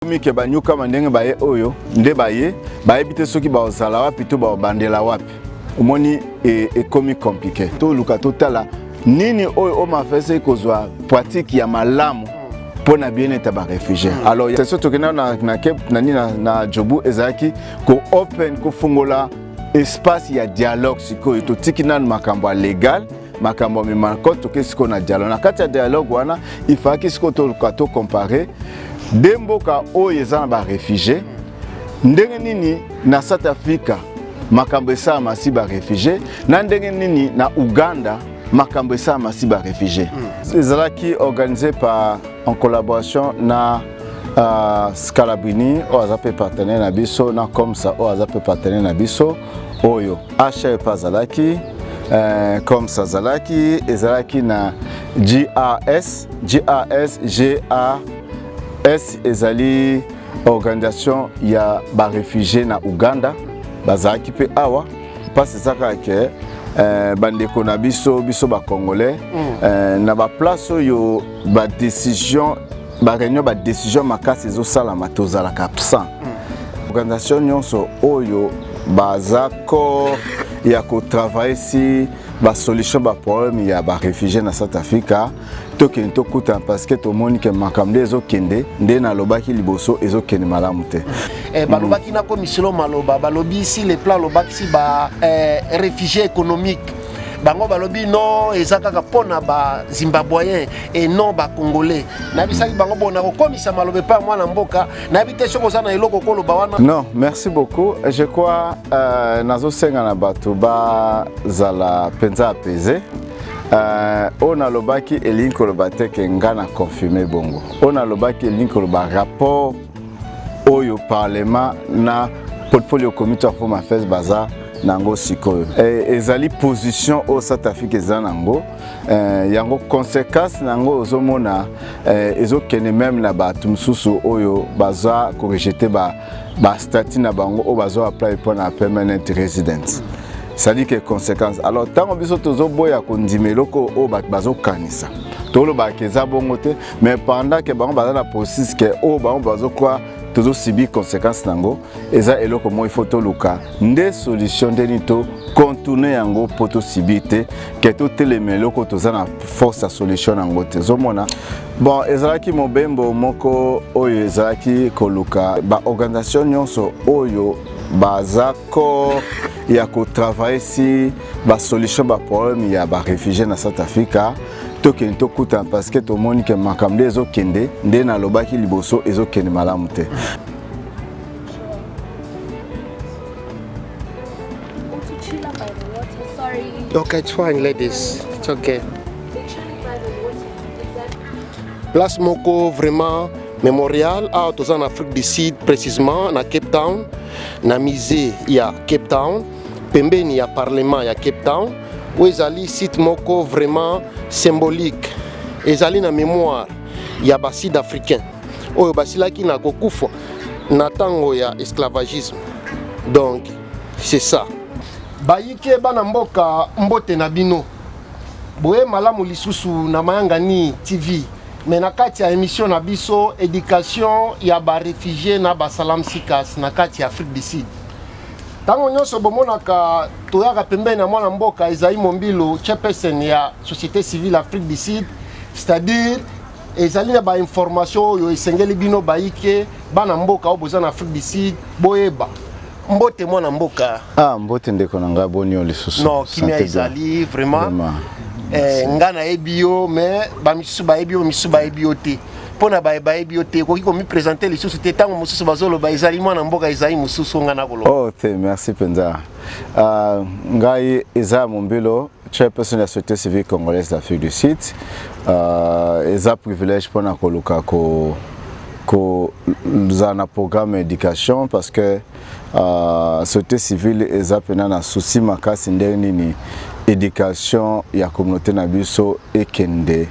Mike banyokama ndenge baye oyo nde baye bayebi te soki bakozala wapi to bakobandela wapi. Omoni ekomi compliqué. Toluka totala nini oyo Home Affairs ekozwa pratique ya malamu mpo na bien-être ya baréfugiés. Alors session tokenda na Cape nani na Jobu ezalaki ko open, kofungola espace ya dialogue. Sikoyo totiki nanu makambo ya légal, makambo ya mimako, toke sikoyo na dialogue. Na kati ya dialogue wana, ifalaki sikoyo toluka tocomparer de mboka oyo eza na baréfugiés, ndenge nini na South Africa makambo esalama si baréfugiés, na ndenge nini na Uganda makambo esalama si baréfugiés. Ezalaki organisé par en collaboration na Scalabrini oyo aza mpe partenaire na biso, na Comsa oyo aza mpe partenaire na biso, oyo HR mpe azalaki, Comsa azalaki, ezalaki na GRS. GRS, GAS ezali organisation ya baréfugiés na Uganda, bazalaki mpe awa. Mpasi eza kaka ke bandeko na biso, biso bacongolais, na baplace oyo badécision, baréunion, badécision makasi ezosalama, tozalaka absent. Organisation nyonso oyo baza corps ya kotravailler si basolution baproblème ya baréfugiés na South Africa, tokende tokutana, parce que tomoni ke makambo nde ezokende, nde nalobaki liboso, ezokende malamu te. Balobaki na komiselo maloba, balobi si le plan alobaki si ba réfugié économique, bango balobi non, eza kaka mpona bazimbabwéen et non bacongolais. Nayebisaki bango bo nakokomisa maloba epai ya mwana mboka. Nayebi te soki oza na eloko koloba wana. Non, merci beaucoup. Je crois nazosenga na bato bazala mpenza apaisé. Oyo nalobaki elingi koloba te ke nga na confirme bongo. Oyo nalobaki elingi koloba rapport oyo parlement na portfolio committee of home affairs baza nango sikoyo, ezali position oyo South Africa eza nango. Yango conséquence nango ozomona ezokende même na bato mosusu oyo baza korejeter bastatut na bango oyo bazo apply mpona permanent residence, c'est-à-dire que conséquence. Alors ntango biso tozoboya kondima eloko oyo bato bazokanisa, tolobaka eza bongo te, mais pendant ke bango baza na processus ke oyo bango bazokwa, tozosubir conséquence nango. Eza eloko moko il faut toluka nde solution, ndeni to contourner yango mpo tosubir te, ke totelema eloko toza na force ya solution yango te. Ozomona, bon, ezalaki mobembo moko oyo ezalaki koluka baorganisation nyonso oyo baza corps ya kotravailler si basolution baproblème ya baréfugiés na South Africa, tokende tokutana, parce que tomoni ke makambo nde ezokende, nde nalobaki liboso, ezokende malamu te. To chill up by the water. Sorry. Okay, it's fine, ladies. It's okay. They're chilling by the water. Exactly. Place moko vraiment mémorial awa toza na Afrique du Sud, précisément na Cape Town, na musée ya Cape Town, pembeni ya parlement ya Cape Town, oyo ezali site moko vraiment symbolique, ezali na mémoire ya basud africain oyo basilaki na kokufa na ntango ya esclavagisme. Donc c'est ça. Bayike bana mboka, mbote na bino, boye malamu lisusu na Mayangani TV, me na kati ya émission na biso éducation ya baréfugiés na baasylum seekers na kati ya Afrique du Sud. Ntango nyonso bomonaka toyaka pembeni na mwana mboka Ezali Mombilo, chairperson ya société civile Afrique du Sud, c'est-à-dire ezali na bainformation oyo esengeli bino bayike bana mboka oyo boza na Afrique du Sud boyeba. Mbote mwana mboka. Ah, mbote ndeko na ngai, boni yo lisusu? Non, kimia ezali vraiment, vraiment. Nga nayebi yo, mais bamisusu bayebi yo, bamisusu bayebi yo te. Mpo na bayebi yo te, ekoki komiprésenter lisusu te? Ntango mosusu bazoloba ezali mwana mboka, ezali mosusu nga na koloba. Oh te, merci mpenza. Ngai eza Mombilo, chairperson ya société civile congolaise d'Afrique du Sud. Eza privilège mpona koluka kozala na programme éducation, parce que société civile eza mpena na souci makasi ndenge nini éducation ya communauté na biso ekende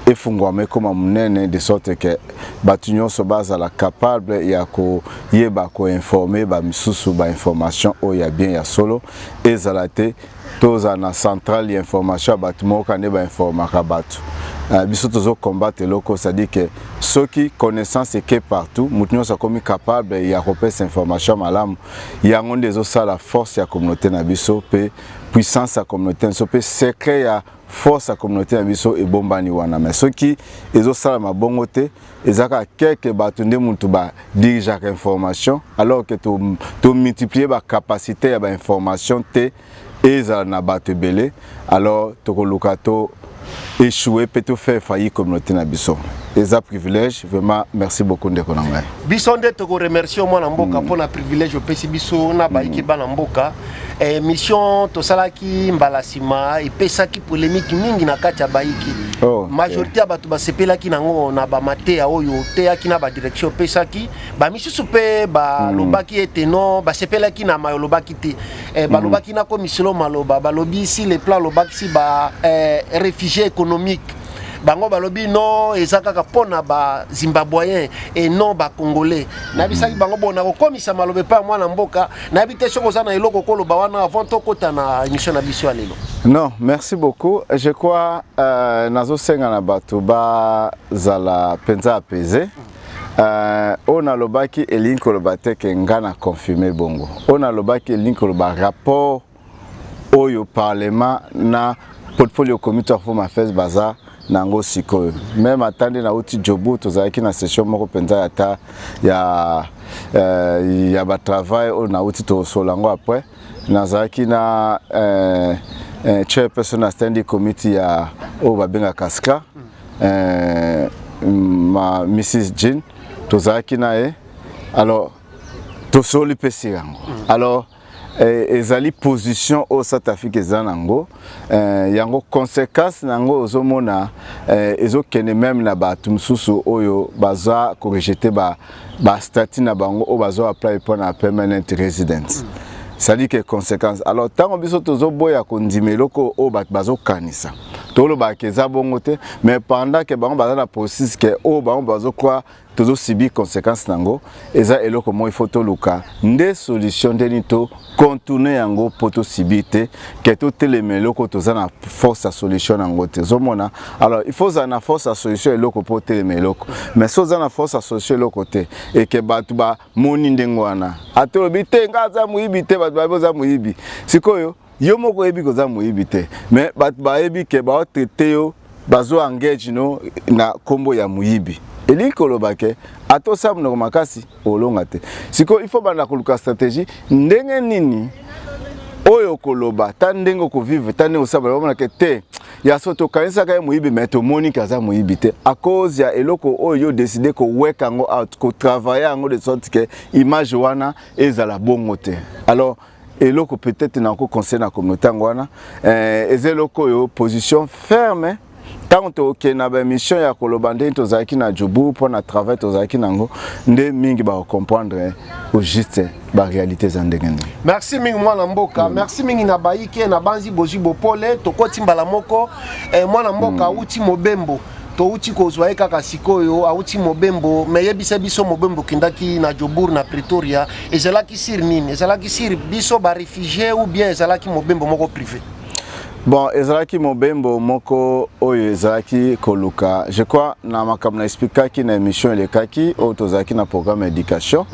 efungwama, ekóma monene, de sorte que bato nyonso bazala capable ya koyeba koinformer bamisusu bainformation oyo ya bien, ya solo. Ezala te tozala na centrale ya information ya bato moko nde bainformaka bato. Biso tozo combattre eloko, c'est-à-dire que soki connaissance eke partout, moto nyonso akomi capable ya kopesa information malamu. Yango nde ezosala force ya communauté na biso mpe puissance ya communauté na biso, mpe secret ya force ya communauté na biso ebombani wana. Mais soki ezosalama bongo te, eza kaka quelque bato nde mutu badirigeaka information, alors que tomultiplie to bacapacité ya bainformation te, ezala na bato ebele, alors tokoluka to échouer mpe tofaire faillir communauté na biso. Eza privilège vraiment. Merci beaucoup, ndeko na ngai. Biso nde tokoremercie mwana mboka mpona privilège opesi biso na bayiki bana mboka. Mission tosalaki mbala nsima epesaki polémique mingi na kati ya bayiki. Majorité ya bato basepelaki nango na bamateya oyo oteyaki na badirection opesaki. Bamisusu mpe balobaki ete non, basepelaki na mayo olobaki te. Balobaki na komisilo maloba, balobi si le plan alobaki si ba réfugié économique, bango balobi non, eza kaka mpona bazimbabwéen et non bacongolais. Nayebisaki bango bo nakokomisa maloba epai ya mwana mboka. Nayebi te soki oza na eloko koloba wana avant tokɔta na émission na biso ya lelo. Non, merci beaucoup. Je crois nazosenga na bato bazala mpenza apaisé. Oyo nalobaki elingi koloba te ke nga na confirme bongo. Oyo nalobaki elingi koloba rapport oyo parlement na Portfolio Committee of Home Affairs baza nango sikoyo. Même ata nde nauti Joburg, tozalaki na session moko mpenza ya ta ya batravail oyo nauti tosola yango. Après nazalaki na chairperson na standing committee ya oyo babengaka SCA, ma Mrs Jean, tozalaki na ye. Alors tosoli mpesi yango. Alors ezali position oyo South Africa eza nango, yango conséquence na yango ozomona ezokende même na bato mosusu oyo baza korejeter bastatut na bango oyo bazo apply mpona permanent residence. C'est-à-dire que conséquence, alors ntango biso tozoboya kondima eloko oyo bato bazokanisa, tolobaka eza bongo te, mais pendant ke bango baza na processus ke oyo bango bazokroire, tozosubir conséquence nango. Eza eloko moko il faut toluka nde solution, ndeni to contourne yango mpo tosubir te, ke totelema eloko toza na force ya solution yango te. Ozomona, alors il faut ozala na force ya solution eloko mpo otelema eloko. Mais so oza na force ya solution eloko te, eke bato bamoni ndenge wana, ata olobi te nga aza moyibi te, bato bayebi oza moyibi. Sikoyo yo moko oyebi koza moyibi te, mais bato bayebi ke baotraite yo, bazo engage no na nkombo ya moyibi. Elingi koloba ke ata osala monoko makasi, olonga te. Sikoyo il faut banda koluka stratégie ndenge nini oyo koloba, ta ndenge okovivre, ta ndenge osala, bamonaka te ya so tokanisaka ye moyibi, mais tomoni ke aza moyibi te, à cause ya eloko oyo yo décide koweka yango out, kotravaille yango de sorte ke image wana ezala bongo te. Alors eloko peut-être nako conseiller na communauté yango wana, eza eloko oyo position ferme. Ntango tokende na baémission ya koloba ndenge tozalaki na Joburg mpo na travail tozalaki nango, nde mingi bakocomprendre au juste baréalité eza ndenge nini. Merci mingi, mwana mboka. Merci mingi na bayike na banzi bozwi bopole. Tokoti mbala moko. Mwana mboka awuti mobembo, touti kozwa ye kaka sikoyo, awuti mobembo. Me yebisa biso, mobembo okendaki na Joburg na Pretoria ezalaki sur nini? Ezalaki sur biso baréfugié ou bien ezalaki mobembo moko privé? Bon, ezalaki mobembo moko oyo ezalaki koluka, je crois na makambo na expliquaki na émission elekaki oyo tozalaki na programme éducation.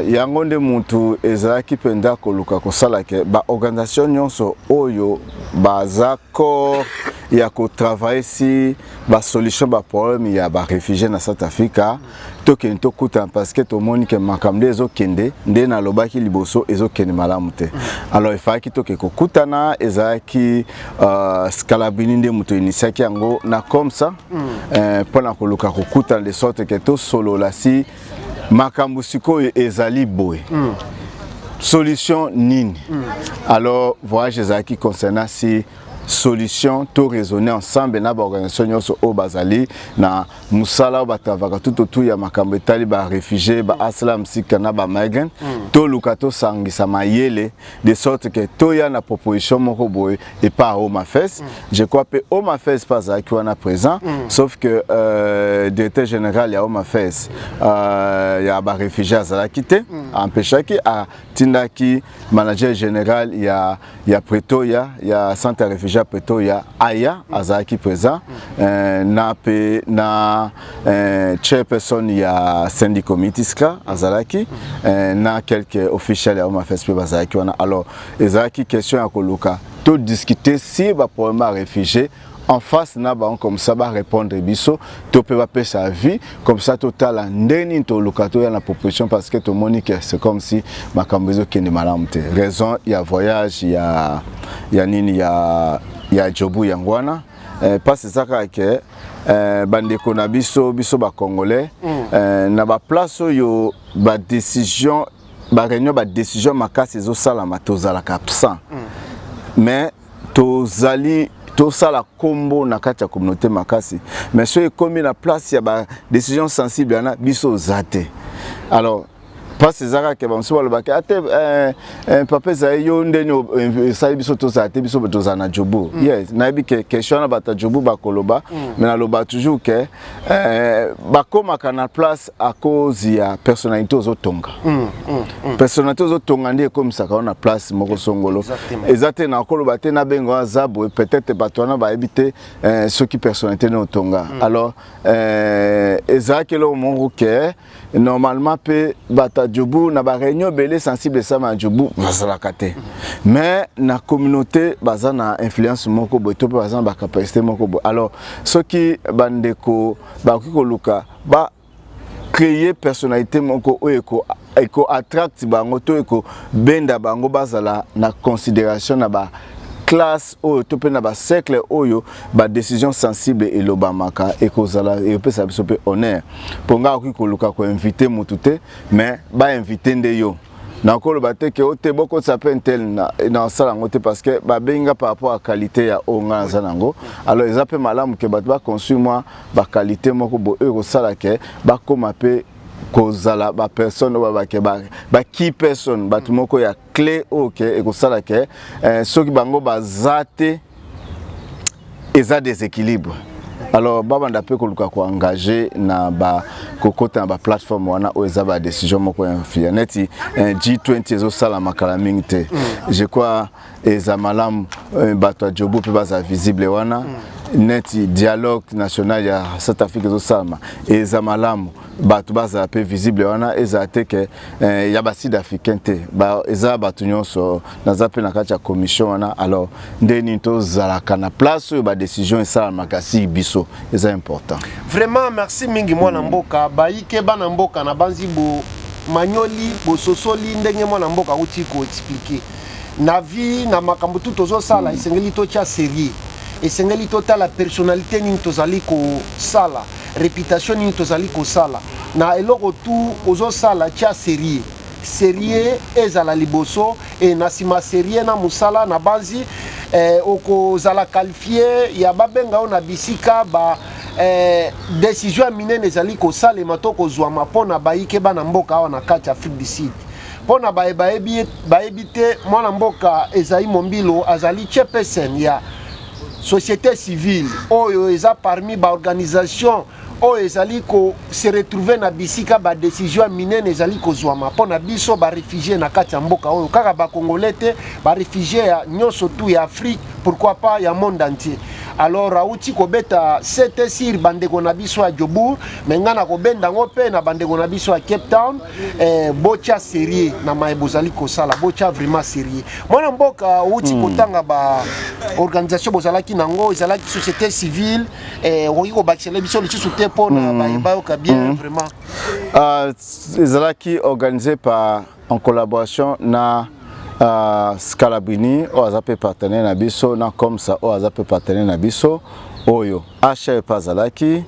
Yango nde mutu ezalaki mpenza koluka kosala ke baorganisation nyonso oyo baza corps ya kotravaille si basolution baproblème ya baréfugié na South Africa, tokende tokutana, parce que tomoni ke makambo nde ezokende, nde nalobaki liboso, ezokende malamu te. Alors efalaki toke kokutana. Ezalaki Scalabrini nde moto initiaki yango na comme ça mpona koluka kokutana de sorte ke tosolola si makambo sikoyo ezali boye, solution nini. Alors voyage ezalaki concernant si solution, to raisonner ensemble na baorganisation nyonso oyo bazali na mosala oyo batravaka tout autour ya makambo etali baréfugié, baasylum seeker na bamigrant. Toluka tosangisa mayele de sorte que toya na proposition moko boye epa ya Home Affairs. Je crois mpe Home Affairs mpe azalaki wana présent, sauf que directeur général ya Home Affairs ya baréfugié azalaki te. Aempêchaki, atindaki manager général ya Pretoria, ya centre ya réfugié ya Pretoria, aya, azalaki présent, na mpe na chairperson ya Standing Committee ska azalaki, na quelques officiels ya Home Affairs mpe bazalaki wana. Alors ezalaki question ya koluka todiscuter si baproblème ya réfugié en face na bango, comme ça barépondre biso to mpe bapesa avis, comme ça totala ndenge nini toluka toya na proposition, parce que tomoni ke c'est comme si makambo ezokende malamu te. Raison ya voyage ya nini ya Joburg yango wana. Mpasi eza kaka ke bandeko na biso, biso bacongolais, na baplace oyo badécision, baréunion, badécision makasi ezosalama, tozalaka absent. Mais tozali tosala kombo na kati ya communauté makasi, mais soki ekomi na place ya badécision sensible wana, biso oza te. Alors mpasi eza kaka bamosusu balobaki ate papa ezali yo ndeni esali biso tozala te, biso tozala na Joburg. Yes, nayebi ke question wana bato ya Joburg bakoloba, mais naloba toujours ke bakomaka na place à cause ya personnalité ozotonga. Personnalité ozotonga nde ekomisaka yo na place moko songolo. Eza te nakoloba te nabenga aza boye, peut-être bato wana bayebi te soki personnalité nde otonga. Alors ezalaki eloko moko ke normalement mpe bato ya Joburg na baréunion ebele sensible esama ya Joburg bazalaka te, mais na communauté baza na influence moko boye to mpe baza na bacapacité moko boye. Alors soki bandeko bakoki koluka ba créer personnalité moko oyo eko attract bango to ekobenda bango, bazala na considération na ba classe oyo to mpe na bacercle oyo badécision sensible elobamaka, ekozala ekopesa biso mpe honneur. Mpo ngai akoki koluka koinvite motu te, mais bainvite nde yo. Nakoloba te ke o te bokotisa mpe ntel na osala yango te, parce que babengi nga par rapport à qualité ya oyo ngai naza nango. Alors eza mpe malamu ke bato baconstruire mwa baqualité moko boye oyo ekosala ke bakóma mpe kozala bapersone oyo babake ba key person, bato moko ya clé oyo ke ekosala ke soki bango baza te, eza déséquilibre. Alors babanda mpe koluka koengage na kokota na baplateforme wana oyo eza badécision moko ya influent, neti G20 ezosalama kala mingi te. Je crois eza malamu bato ya Joburg mpe bazala visible wana. Neti dialogue national ya South Afrique ezosalama, eza malamu bato bazala mpe visible wana. Ezala te ke ya basud africain te, eza bato nyonso. Naza mpe na kati ya commission wana. Alors nde nini tozalaka na place oyo badécision esalamaka si biso, eza important. Vraiment merci mingi, mwana mboka. Bayike bana mboka na banzi bo manyoli bososoli ndenge mwana mboka auti koexpliquer na vie na makambo tu tozosala. Esengeli totya sérieux, esengeli totala personnalité nini tozali kosala, réputation nini tozali kosala na eloko tu ozosala. Tia sérieux, sérieux ezala liboso e na nsima sérieux na mosala na banzi okozala qualifié ya babenga yo na bisika ba décision ya minene ezali kosalema to kozwama mpo na bayike bana mboka awa na kati ya Afrique du Sud. Mpo na baye bayebi te, mwana mboka Ezali Mombilo azali chairperson ya société civile oyo eza parmi baorganisation oyo ezali kose retrouver na bisika badécision ya minene ezali kozwama mpo na biso baréfugie na kati ya mboka oyo, kaka bacongolais te, baréfugie ya nyonso tu ya Afrique, pourquoi pas ya monde entier. Alors auti kobeta sete sur bandeko na biso ya Joburg, me ngai na kobenda yango mpe na bandeko na biso ya Cape Town, botya sérieux na maye bozali kosala, botya vraiment sérieux. Mwana mboka outi kotanga ba organisation bozalaki nango, ezalaki société civile, okoki kobakisela biso lisusu te mpo na baye bayoka bien vraiment? Ezalaki organisé par en collaboration na Scalabrini oyo aza mpe partenaire na biso, na Comsa oyo aza mpe partenaire na biso, oyo HR mpe azalaki,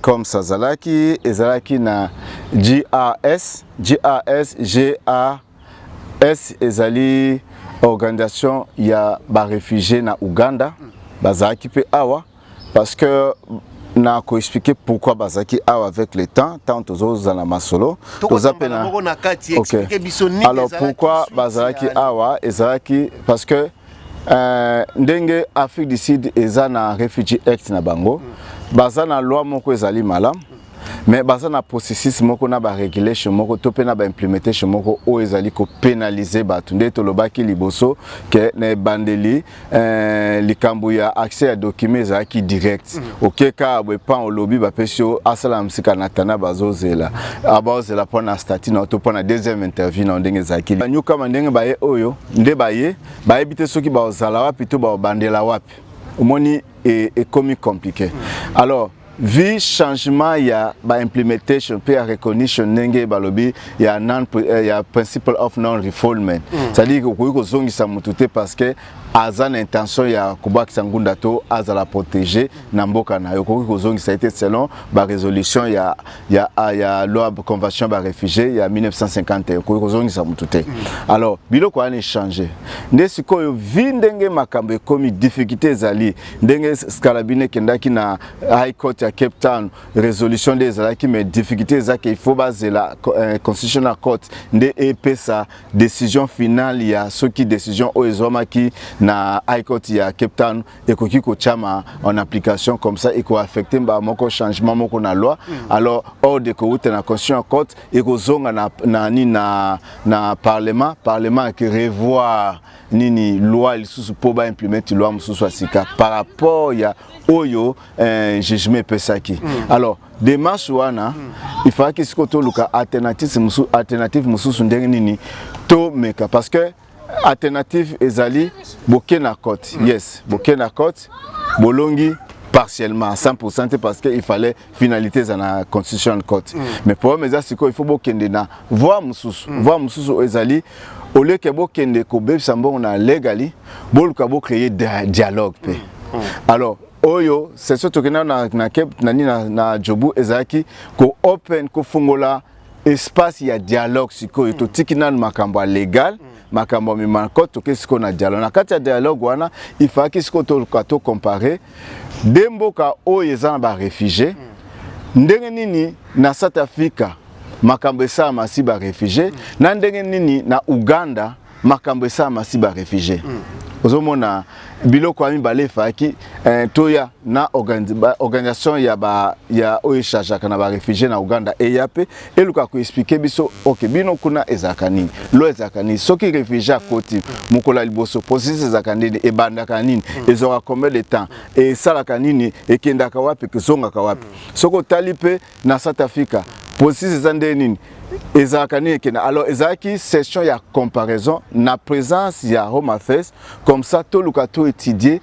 Comsa azalaki, ezalaki na GRS. GRS, GAS ezali organisation ya baréfugie na Uganda. Bazalaki mpe awa parce que na koexpliquer pourquoi bazalaki awa avec le temps, tant tozozala masolo toza mpe na moko na kati. Ok. Biso nini? Alors pourquoi bazalaki awa? Ezalaki parce que ndenge Afrique du Sud eza na Refugee Act na bango, baza na loi moko ezali malamu. Mais baza na processus moko na barégulation moko to mpe na baimplementation moko oyo ezali kopénaliser bato. Nde tolobaki liboso ke na ebandeli, likambo ya accès ya document ezalaki direct. Oke kaka boye, pan olobi, bapesi yo, asala mosika na tana, bazozela, bazozela mpo na statut na yo to mpo na deuxième interview na yo. Ndenge ezalaki banyokama, ndenge baye oyo nde baye, bayebi te soki bazala wapi to babandela wapi. Omoni, ekomi compliqué. Alors, vu changement ya baimplementation mpe ya recognition, ndenge balobi ya, non, ya principle of non refoulement, c'est-à-dire okoki kozongisa motu te parce que aza na intention ya kobwakisa ngunda to azala protégé na mboka na yo. Okoki kozongisa ye te selon barésolution ya loi, convention baréfugié ya 1951. Okoki kozongisa motu te. Alors, biloko wana échange nde sikoyo, vu ndenge makambo ekomi, difficulté ezali ndenge Scalabrini ekendaki na High Court ya Cape Town, résolution nde ezalaki, mais difficulté ezaki, il faut bazela Constitutional Court nde epesa décision finale ya soki décision oyo ezwamaki na High Court ya Cape Town ekoki kotiama en application. Comme ça ekoaffecte mbala moko changement moko na loi. Alors, ordre ekowuta na Constitutional Court, ekozonga na nini, na parlement. Parlement ake revoir nini, loi lisusu, mpo baimplémente loi mosusu ya sika par rapport ya oyo jugement epesaki. Alors, démarche wana, il fallaki sikoyo toluka alternative mosusu. Alternative mosusu ndenge nini tomeka? Parce que alternative ezali boke na cote. Yes, boke na cote, bolongi partiellement, à 100% te, parce que il fallait finalité eza na Constitutional Court. Mais problème eza sikoyo, il faut bokende na voie mosusu. Voie mosusu oyo ezali, au lieu ke bokende kobebisa mbongo na legally, boluka bocréer dialogue mpe. Alors, oyo session tokenda na Cape, na nini, na Joburg, ezalaki ko open, kofungola espace ya dialogue. Sikoyo totiki nanu makambo ya légal, makambo ya mimako, toke sikoyo na dialogue. Na kati ya dialogue wana, ifalaki sikoyo toluka tocompare de mboka oyo eza na baréfugie, ndenge nini na South Africa makambo esalama si baréfugie, na ndenge nini na Uganda makambo esalama si baréfugie. Ozomona, biloko ya mibale efalaki toya na organisation ya oyo echargeaka na baréfugie na Uganda, eya mpe eluka koexpliquer biso: ok, bino kuna ezalaka nini? Lo ezalaka nini? Soki réfugie akoti mokolo ya liboso, processus ezalaka nini? Ebandaka nini? Ezwaka combien de temps? Esalaka nini? Ekendaka wapi? Ezongaka wapi? Soki otali mpe na South Africa, processus eza ndenge nini? Ezalaka nini? Ekenda. Alors, ezalaki session ya comparaison na présence ya Home Affairs. Comme ça toluka toétudier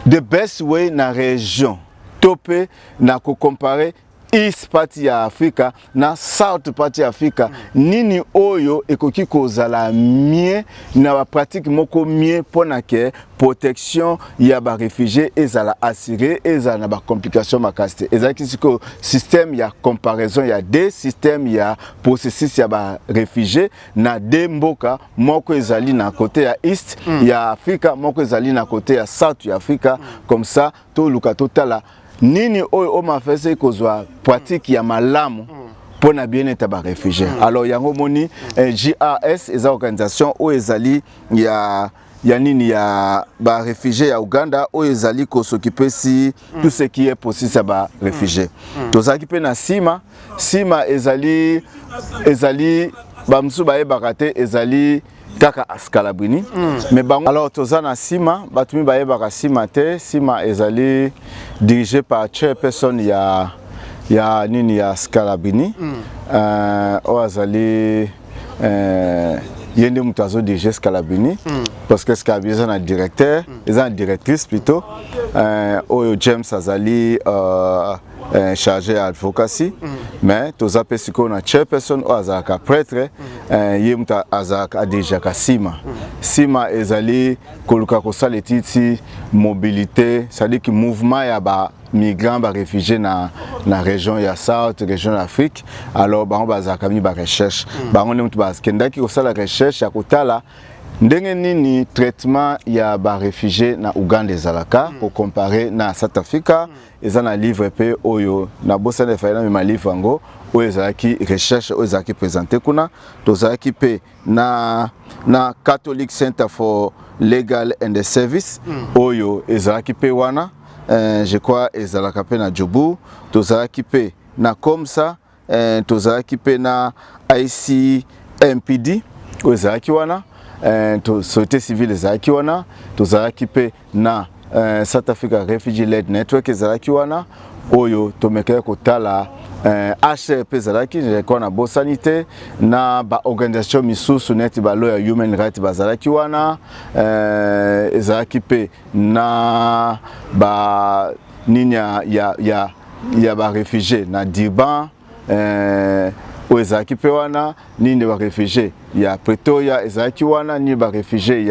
the best way na région, to mpe na kocompare east party ya Afrika na south party ya Afrika, nini oyo ekoki kozala mieux na bapratique moko mieux mpona ke protection ya baréfugie ezala assuré, ezala na bacomplication makasi te. Ezalaki sikoyo système ya comparaison ya deux système ya processus ya baréfugie na deux mboka: moko ezali na côté ya east ya Afrika, moko ezali na côté ya south ya Afrika. Comme ça toluka totala nini oyo Home Affairs ekozwa pratique ya malamu mpo na bien-être ya baréfugie. Alors, yango moni, JRS eza organisation oyo ezali ya nini, ya baréfugie ya Uganda, oyo ezali kos'occuper si tout ce qui est processus ya baréfugie. Tozalaki mpe na nsima. Nsima ezali bamosusu bayebaka te, ezali kaka Scalabrini. Mais bango, alors toza na nsima, bato mi bayebaka nsima te. Nsima ezali dirigé par chairperson ya nini, ya Scalabrini, oyo azali ye nde moto azodirige Scalabrini, parce que Scalabrini eza na directeur, eza na directrice plutôt, oyo James azali chargé ya advocacy. Mais toza mpe sikoyo na chairperson oyo azalaka prêtre. Ye moto azalaka adirigeaka nsima. Nsima ezali koluka kosala etiti mobilité, c'est-à-dire que mouvement ya ba migrants, baréfugiés na région ya south, région d'Afrique. Alors, bango bazalaka mingi barecherche. Bango nde moto bakendaki kosala recherche ya kotala ndenge nini traitement ya baréfugie na Uganda ezalaka, kocompare na South Africa. Eza na livre mpe oyo nabosani, efali namema livre yango, oyo ezalaki recherche oyo ezalaki présente kuna. Tozalaki mpe na Catholic Center for Legal and Service, oyo ezalaki mpe wana, je crois ezalaka mpe na Joburg. Tozalaki mpe na COMSA, tozalaki mpe na ICMPD oyo ezalaki wana, société civile ezalaki wana, tozalaki mpe na South Africa Refugee Led Network ezalaki wana, oyo tomekaki kotala HR mpe ezalaki kwa na bosani te, na baorganisation misusu neti balawyer human right bazalaki wana, ezalaki mpe na ba nini ya baréfugiés na Durban, oyo ezalaki mpe wana, nini, baréfugiés ya Pretoria ezalaki wana, nini, baréfugiés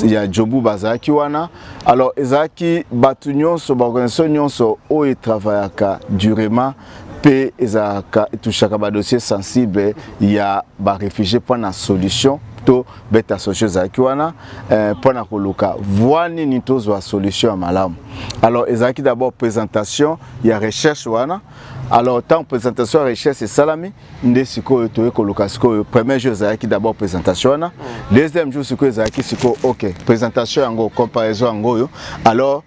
ya Joburg bazalaki wana. Alors ezalaki bato nyonso, baorganisation nyonso oyo etravaillaka durement mpe ezalaka etouchaka badossier sensible ya baréfugiés mpona solution to beta solution ezalaki wana, mpona koluka voie nini tozwa solution ya malamu. Alors ezalaki d'abord présentation ya recherche wana. Alors ntango présentation ya recherche esalami, nde sikoyo toye koluka sikoyo. Premier jour ezalaki d'abord présentation wana. Deuxième jour sikoyo ezalaki sikoyo, ok, présentation yango, comparaison yango oyo. Alors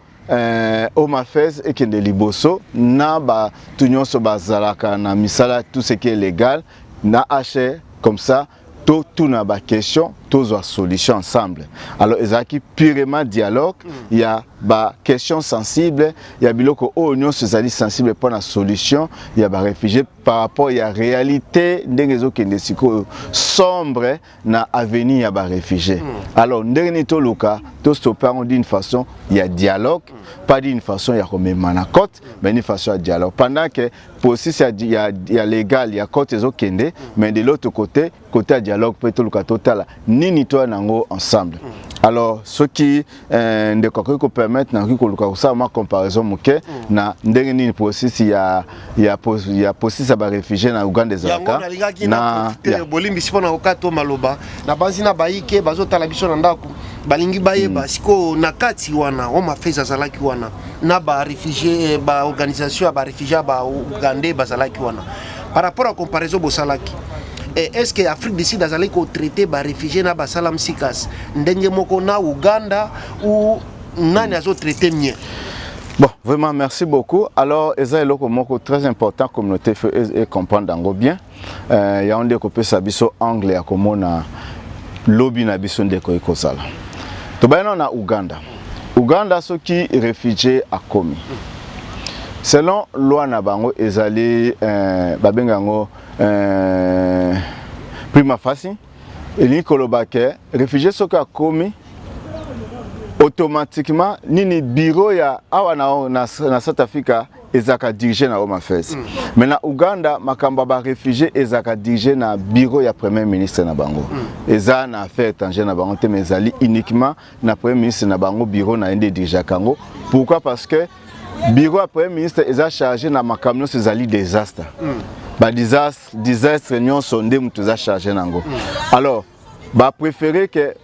Home Affairs ekende liboso na bato nyonso bazalaka na misala, tout ce qui est légal na HR, comme ça totuna baquestion, tozwa solution ensemble. Alors ezalaki purement dialogue ya baquestion sensible, ya biloko oyo nyonso ezali sensible mpona solution ya baréfugiés par rapport ya réalité ndenge ezokende sikoyo sombre na avenir ya baréfugiés. Alors ndenge nini toluka tostoppe yango d'une façon ya dialogue, pas d'une façon ya komema na cote, mais d'une façon ya dialogue, pendant que processus ya légal ya cote ezokende, mais de l'autre côté, côté ya dialogue mpe toluka totala nini toya nango ensemble. Alors soki ndeko akoki kopermettre, nakoki koluka kosala mwa comparaison moke na ndenge nini processus ya processus ya baréfugiés na Uganda yango ezalaka. Nalingaki na profite, bolimbisi mpona kokata maloba na banzi na bayike bazotala biso na ndako, balingi bayeba sikoyo na kati wana Home Affairs azalaki wana na baréfugiés, baorganisation ya baréfugiés ya baugandais bazalaki wana. Par rapport à comparaison bosalaki, est ce que Afrique du Sud azalaki kotraite baréfugiés na baasylum seekers ndenge moko na Uganda ou nani azotraite mieux? Bon, vraiment, merci beaucoup. Alors, eza eloko moko très important, communauté faut e comprendre yango bien. Yango nde kopesa biso angle ya komona lobi na biso nde ekoki kozala. Tobayi nano na Uganda. Uganda, soki réfugié akomi, selon loi na bango ezali babenga yango prima facie. Elingi koloba ke réfugié soki akomi, automatiquement nini, bureau ya awa na South Africa ezalaka dirigé na Home Affairs. Mais na Uganda, makambo ya baréfugiés ezalaka dirigé na bureau ya premier ministre na bango. Eza na affaire étrangère na bango te, mais ezali uniquement na premier ministre na bango, bureau na ye nde edirigeaka yango. Pourquoi? Parce que bureau ya premier ministre eza chargé na makambo nyonso ezali désastre, badésastre, désastre nyonso nde moto eza chargé nango. Alors bapréféré ke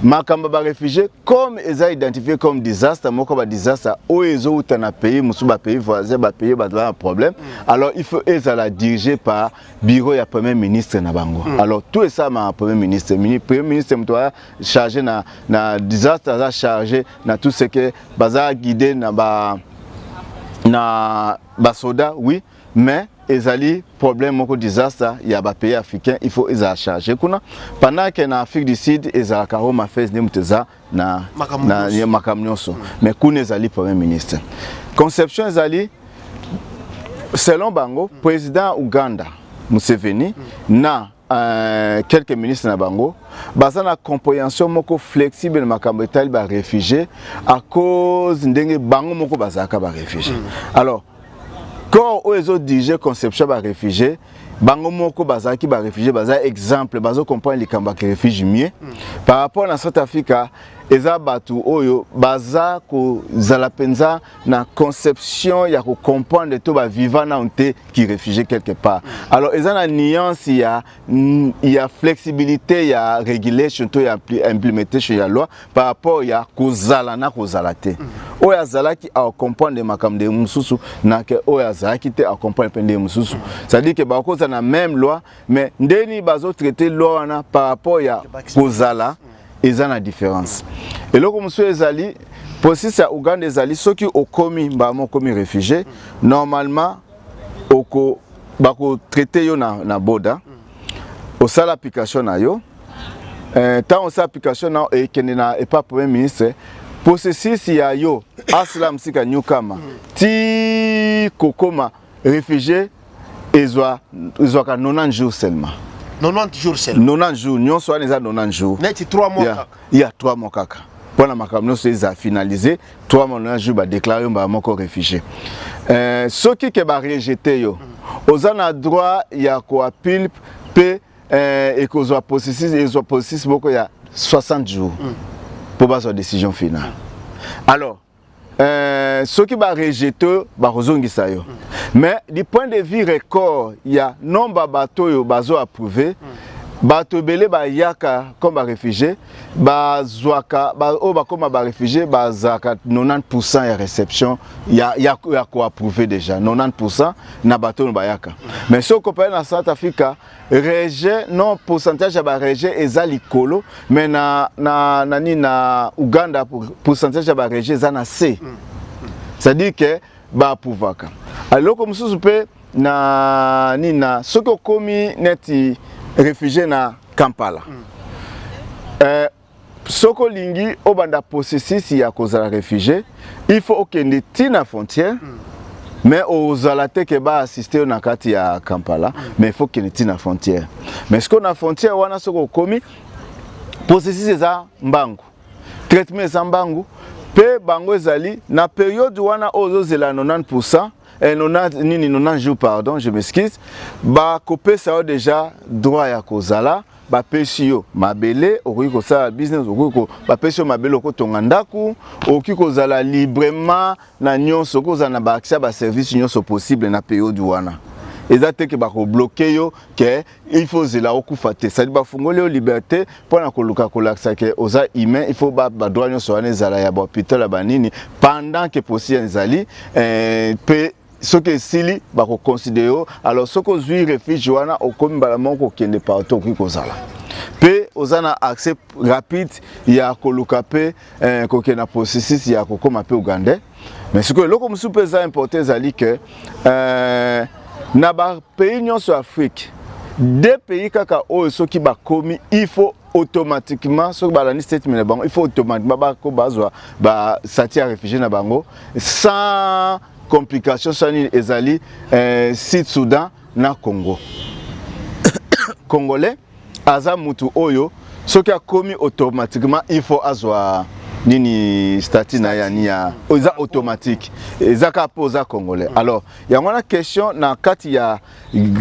makambo ya baréfugiés, comme eza identifié comme désastre moko, badésastre oyo ezowuta na pays mosusu, bapays voisin, bapays bato bana problème, alors il faut ezala dirigé par bureau ya premier ministre na bango. Alors tout esalamaka premier ministre. Premier ministre moto aza chargé na désastre, aza chargé na tout ce que baza guidé na ba na basoda, oui, mais ezali problème moko, désastre ya bapays africain, il faut ezala chargé kuna, pendant ke na Afrique du Sud ezalaka Home Affairs nde moto eza na Makambo na nyonso. Makambo nyonso. Mais kuna ezali premier ministre. Conception ezali selon bango, président Uganda Museveni na quelques ministres na bango baza na compréhension moko flexible na makambo etali baréfugiés, à cause ndenge bango moko bazalaka baréfugiés. Alors corps oyo ezodirige conception ya baréfugiés, bango moko bazalaki baréfugiés, baza exemple, bazocomprendre likambo ya réfugié mieux par rapport na South Africa. Eza bato oyo baza kozala mpenza na conception ya kocomprendre to baviva nano te ki réfugié quelque part. Alors eza na nuance ya flexibilité ya régulation to ya implementation ya loi par rapport ya kozala na kozala te. Oyo azalaki acomprendre makambo ndenge mosusu na ke oyo azalaki te acomprendre mpe ndenge mosusu. C'est-à-dire ke bakozala na même loi, mais ndeni bazotraite loi wana par rapport ya kozala, eza na différence. Eloko mosusu ezali processus ya Uganda ezali, soki okomi mbala moko okomi réfugié, normalement Oko bakotraite yo na boda, osala application na yo. Ntango osala application na ekende na epa premier ministre, processus ya yo asylum seeker newcomer ti kokoma réfugié ezwaka 90 jours seulement. 90 jours seulement? 90 jours nyonso wana, eza 90 jours. Neti 3 mois kaka. Ya 3 mois kaka mpona makambo nyonso eza finalisé. 3 mois, 90 jours, badéclare yo mbala moko réfugié. Soki ke barejeter yo, oza na droit ya koappeler mpe ekozwa processus, ezwa processus moko ya 60 jours mpo bazwa décision finale. Alors soki barejeter, bakozongisa yo. Mais du point de vue record ya nombre ya bato oyo bazo approuve, bato ebele bayaka comme baréfugié, bazwaka oyo bakóma baréfugié, bazalaka 90 ya réception ya koapprouve déjà, 90 na bato oyo bayaka. Mais soki okompare na South Africa, rejet, non, pourcentage ya barejet eza likolo, mais na nini, na Uganda, pourcentage ya barejet eza na c, c'est-à-dire que baapprouvaka. Eloko mosusu mpe na nini, na soki okomi neti réfugié na Kampala, soki olingi obanda processus ya kozala réfugié, il faut okende ti na frontière. Mais ozala te ke baassiste yo na kati ya Kampala, mais il faut okende ti na frontière. Mais soki na frontière wana, soki okomi, processus eza mbangu, traitement eza mbangu mpe bango ezali na période wana oyo ozozela 90, 90 nini, 90 jours, pardon, je m'excuse, bakopesa yo déjà droit ya kozala. Bapesi yo mabele, okoki kosala business, okoki, bapesi yo mabele, okotonga ndako, okoki kozala librement na nyonso, okoki kozala na baaccès ya baservice nyonso possible na période wana. Eza te ke bakobloquer yo ke il faut ozela okufa te. Sadi bafungoli yo liberté mpona koluka kolakisa ke oza humain. Il faut badroit nyonso wana ezala ya bahôpital, ya banini, pendant ke procédure ezali mpe soki esili, bakoconsidérer yo. Alors soki ozwi refuge wana, okomi mbala moko kokende partout, okoki kozala mpe oza na accès rapide ya koluka mpe kokende na processus ya kokóma mpe ugandais. Mais sikoyo eloko mosusu mpe eza important ezali ke na bapays nyonso ya Afrique, deux pays kaka oyo soki bakomi, il faut automatiquement, soki balandi statement na bango, il faut automatiquement bako bazwa bastatut ya réfugié na bango sans complication, sans nini. Ezali Sud Soudan na Congo. Congolais aza mutu oyo soki akomi, automatiquement il faut azwa nini, statut na ye yani ya eza automatique, eza kaka mpo oza congolais. Alors yango wana question na kati ya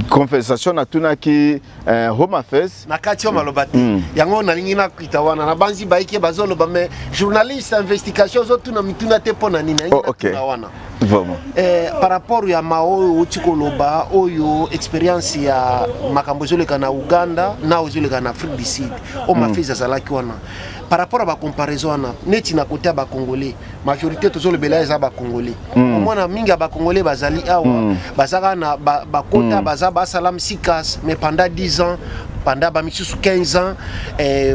conversation natunaki Home Affairs. Na kati oyo maloba te. Yango nalingi nakwita wana na banzi bayiki bazoloba, mais journaliste investigation ozotuna mituna te mpo na nini? Nalingi natuna wana. Vraiment. Par rapport ya ma oyo outi koloba, oyo expérience ya makambo ezoleka na Uganda na oyo ezoleka na Afrique du Sud, oyo Mafise azalaki wana, par rapport ya bacomparaison wana, neti na côté ya bacongolais, majorité tozolobela eza bacongolais. Omona mingi ya bacongolais bazali awa, bazaka na bakota, baza basala msikas, mais pendant 10 ans, pendant bamisusu 15 ans,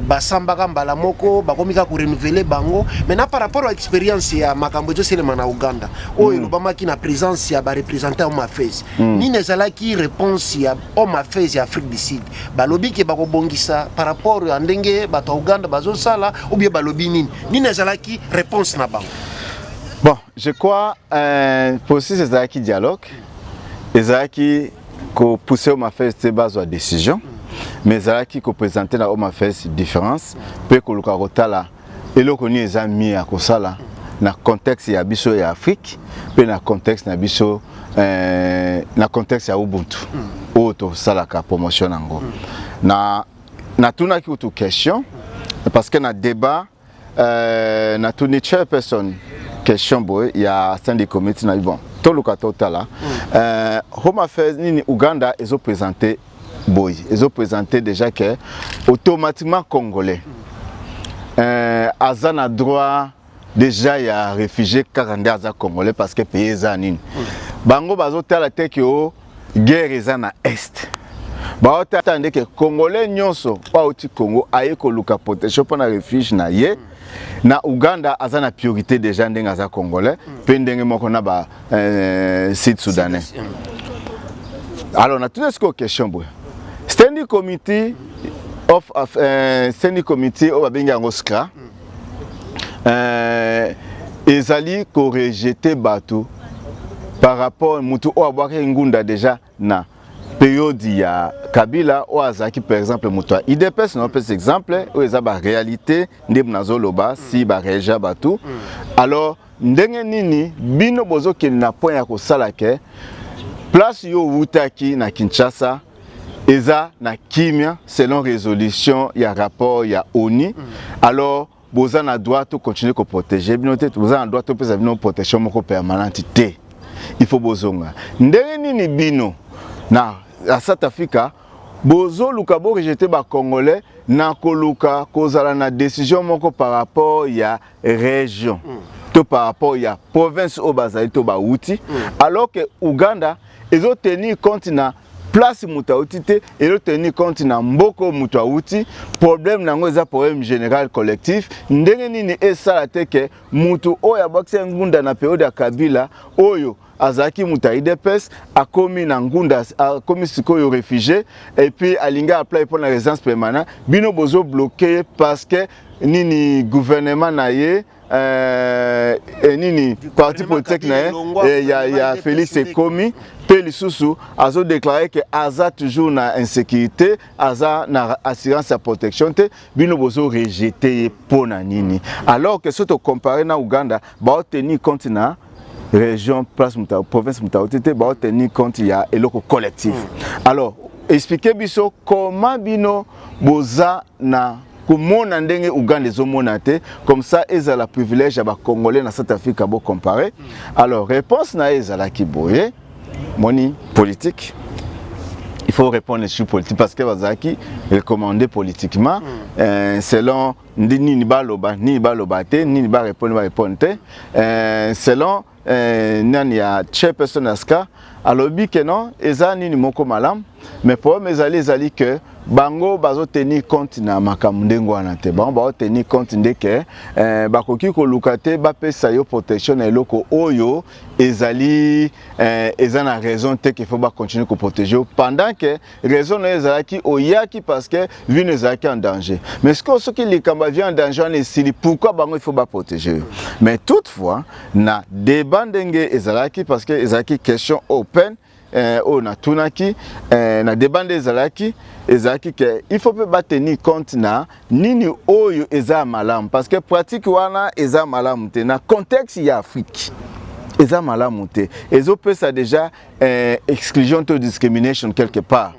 basambaka mbala moko, bakomi kaka korenouveler bango. Maintenant, par rapport à expérience ya makambo ezoselema na Uganda, oyo elobamaki na présence ya bareprésentant ya Home Affairs, nini ezalaki réponse ya Home Affairs ya Afrique du Sud? Balobi ke bakobongisa par rapport ya ndenge bato ya Uganda bazosala, ou bien balobi nini? Nini ezalaki réponse na bango? Bon, je crois processus ezalaki dialogue, ezalaki kopousser Home Affairs te bazwa décision, mais ezalaki koprésenter na Home Affairs différence mpe koluka kotala eloko nini eza mieux ya kosala na contexte ya biso ya Afrique mpe na contexte na biso, na contexte ya ubuntu oyo tosalaka promotion nango. Na natunaki kutu question parce que na débat, natuni chairperson question boye ya standing committee na bon, toluka totala Home Affairs nini Uganda ezoprésente boye, ezoprésente déjà que automatiquement congolais aza na droit déjà ya réfugié kaka nde aza congolais, parce que pays eza nini, bango bazotala te ke o guerre eza na Est. Baotala nde ke congolais nyonso oyo auti Congo aye koluka protection mpo na refuge na ye na Uganda aza na priorité déjà ndenge aza congolais, mpe ndenge moko na ba Sud Soudanais. Alors natuna sikoyo question boye: Standing Committee of Standing Committee oyo babengi yango SCRA ezali korejeter bato par rapport mutu oyo abwakaki ngunda déjà na période ya Kabila, oyo azalaki par exemple moto ya UDPS. Naopesa exemple oyo eza baréalité nde nazoloba si baréagir bato. Alors ndenge nini bino bozokende na point ya kosala ke place yo owutaki na Kinshasa eza na kimia selon résolution ya rapport ya ONU? Alors boza na droit tocontinue koprotéger bino te, boza na droit topesa bino protection moko permanente te, il faut bozonga. Ndenge nini bino na South Africa bozoluka borejeter bacongolais na koluka kozala na décision moko par rapport ya région to par rapport ya province oyo bazali to bawuti, alors que Uganda ezotenir compte na place moto awuti te, ezotenir compte na mboka oyo moto awuti? Problème nango eza problème général collectif. Ndenge nini esala te ke moto oyo abwakisa ngunda na période ya Kabila, oyo azalaki moto ya UDPS, akomi na ngunda, akomi sikoyo réfugié et puis alingi apply mpo na résidence permanente, bino bozobloquer parce que nini? Gouvernement na ye, nini, parti politique na ye ya Félix ekomi mpe lisusu azodéclarer ke aza toujours na insécurité, aza na assurance ya protection te, bino bozorejeter ye mpo na nini? Alors que soki tocomparer na Uganda, baotenir compte na région, place muta, province moto auti te, baotenir compte ya eloko collectif. Alors explique biso comment bino boza na komona ndenge Uganda ezomona te, comme ça ezala privilège ya bacongolais na South Africa, bocomparer. Alors réponse na ye ezalaki boye: moni politique, il faut répondre sur politique parce que bazalaki recommandé politiquement selon ndi nini baloba, nini baloba te, nini barépondre, barépondre te. Selon nani ya chairperson ya SCRA, alobi ke non, eza nini moko malamu, mais problème ezali ke bango bazotenir compte na makambo ndenge wana te. Bango bazotenir compte nde ke bakoki koluka te bapesa yo protection na eloko oyo ezali eza na raison te ke faut bacontinue koprotéger yo pendant que raison na yo ezalaki oyaki parce que vie na yo ezalaki en danger. Mais sikoyo soki likambo ya vie en danger wana esili, pourquoi bango il faut baprotéger yo? Mais toutefois na débat ndenge ezalaki, parce que ezalaki question open oyo natunaki na débat nde ezalaki ke il faut mpe batenir compte na nini oyo eza ya malamu, parce que pratique wana eza malamu te na contexte ya Afrique, eza malamu te, ezopesa déjà exclusion to discrimination quelque part.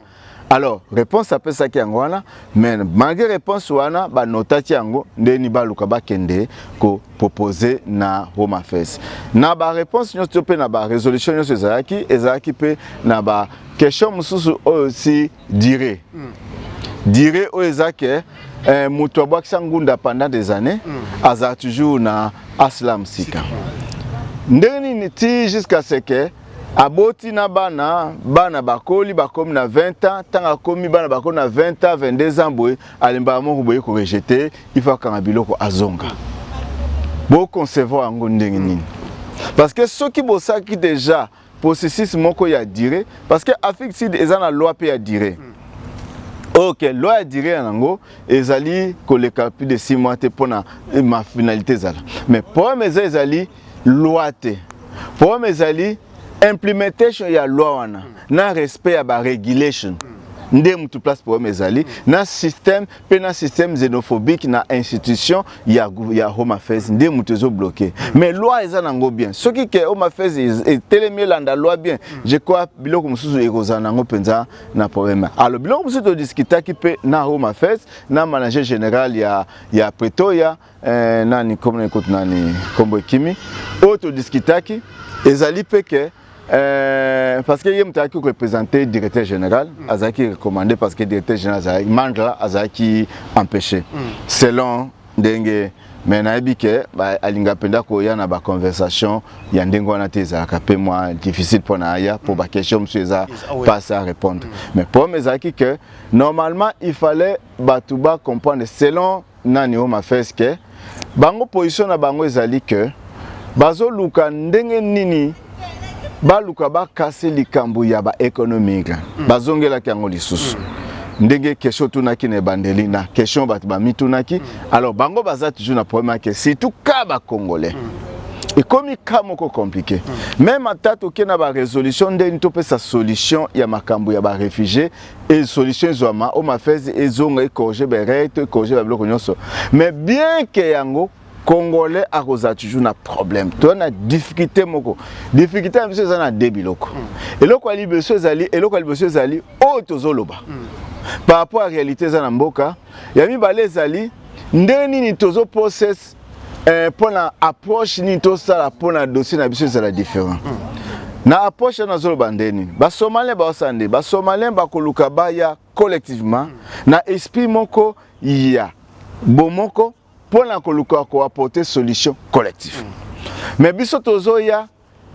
Alors réponse apesaki yango wana, mais malgré réponse wana, banotaki yango ndeni baluka bakende kopropose na Home Affairs. Na baréponse nyonso to mpe na barésolution nyonso ezalaki mpe na baquestion mosusu oyo si dire oyo eza ke moto abwakisa ngunda pendant des années azala toujours na asylum seeker ndenge nini ti jusqu'à ce que aboti na bana, bana bakoli, bakomi na 20 ans. Ntango akomi, bana bakomi na 20 ans, 22 ans boye, alembaka moko boye korejeter, il faut akanga biloko azonga. Boconcevoir yango ndenge nini? Parce que soki bosalaki déjà processus moko ya durée, parce que Afrique Sud eza na loi mpe ya durée. Ok, loi ya durée yango ezali koleka plus de 6 mois te mpona ma finalité ezala. Mais problème ezali loi te, problème ezali implementation ya loi wana na respect ya barégulation. Nde mutu place problème ezali na système mpe na système xénophobique na institution ya Home Affairs nde mutu ezobloquer. Mais loi eza nango bien. Soki ke Home Affairs etelemi, elanda loi bien, je crois biloko mosusu ekozala nango mpenza na problème. Alors biloko mosusu todiskutaki mpe na Home Affairs na manager général ya Pretoria, nani kombo ekoti, nani kombo ekimi, oyo todiskutaki ezali mpe ke parce que ye moto azalaki koreprésente directeur général, azalaki recommandé parce que directeur général azalaki, Mandla, azalaki empêché selon ndenge. Mais nayebi ke alinga mpenza koya na baconversation ya ndenge wana te, ezalaka mpe mwa difficile mpo na aya mpo baquestion mosusu eza pas à répondre. Mais problème ezalaki ke normalement il fallait bato bacomprendre selon nani Home Affairs ke bango position na bango ezali ke bazoluka ndenge nini. Baluka bakase likambo ya baéconomique. Bazongelaki yango lisusu. Ndenge question otunaki na ebandeli, na question bato bamitunaki. Alors bango baza toujours na problème ake, surtout ka bacongolais. Ekomi ka moko compliqué. Même ata toke na barésolution, ndeni topesa solution ya makambo ya baréfugiés e solution ezwama, Home Affairs ezonga, ecorriger barègles to ecorriger babiloko nyonso, mais bien ke yango, Congolais akozala toujours na problème. Toza na difficulté moko. Difficulté na biso eza na de biloko. Eloko ya liboso ezali oyo tozoloba par rapport à réalité eza na mboka. Ya mibale ezali ndenge nini tozoprocess mpona approche nini tosala mpona dossier na biso ezala différent. Na approche wana nazoloba nde nini? Basomalien baosala nde, basomalien bakoluka baya collectivement na esprit moko ya bomoko mpona koluka koapporter solution collective. Mais biso tozoya